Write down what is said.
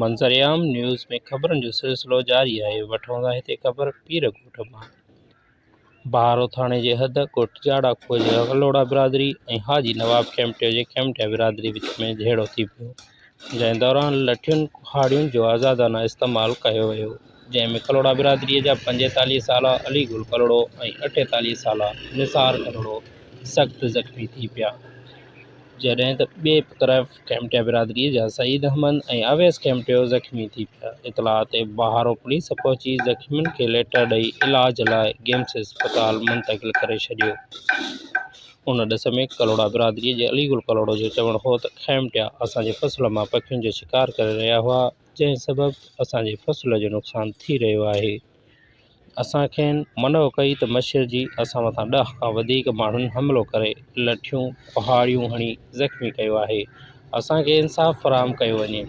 منظر عام نيوز ۾ خبرن جو سلسلو جاري آهي، وٺون ٿا هتي خبر پير ڳوٺ مان بهارو ٿاڻي جي حد ڳوٺ جاڙا کوهه جي ڪلهوڙا برادري ۽ حاجي نواب کيمٽيو جي کيمٽيا برادري وچ ۾ جهيڙو ٿي پيو، جنهن دوران لٺين ڪهاڙين جو آزادانه استعمال ڪيو ويو، جنهن ۾ ڪلهوڙا برادري جا 45 سالا علي گل ڪلهوڙو ۽ 48 سالا نثار ڪلهوڙو سخت زخمي ٿي پيا. جڏهن ته ٻئي طرف کيمٽيا برادري جا سعيد احمد ۽ اويس کيمٽيو زخمي ٿي پيا. اطلاع تي بهارو پوليس پهچي زخمين کي ليٽر ڏئي علاج لاء گيمس اسپتال منتقل ڪري ڇڏيو. ان ڏس ۾ ڪلهوڙا برادري جي علي گل ڪلهوڙو جو چوڻ هو ته کيمٽيا اسان جي فصل مان پکين جو شڪار ڪري رهيا هئا جنهن سبب اسان جي فصل جو نقصان ٿي رهيو آهي. اسان کين منع ڪئي ته مشرجي اسان مٿان ڏهه کان وڌيڪ ماڻهن حملو ڪري لٺيون، ڪهاڙيون هڻي زخمي ڪيو آهي، اسان کي انصاف فراهم ڪيو وڃي.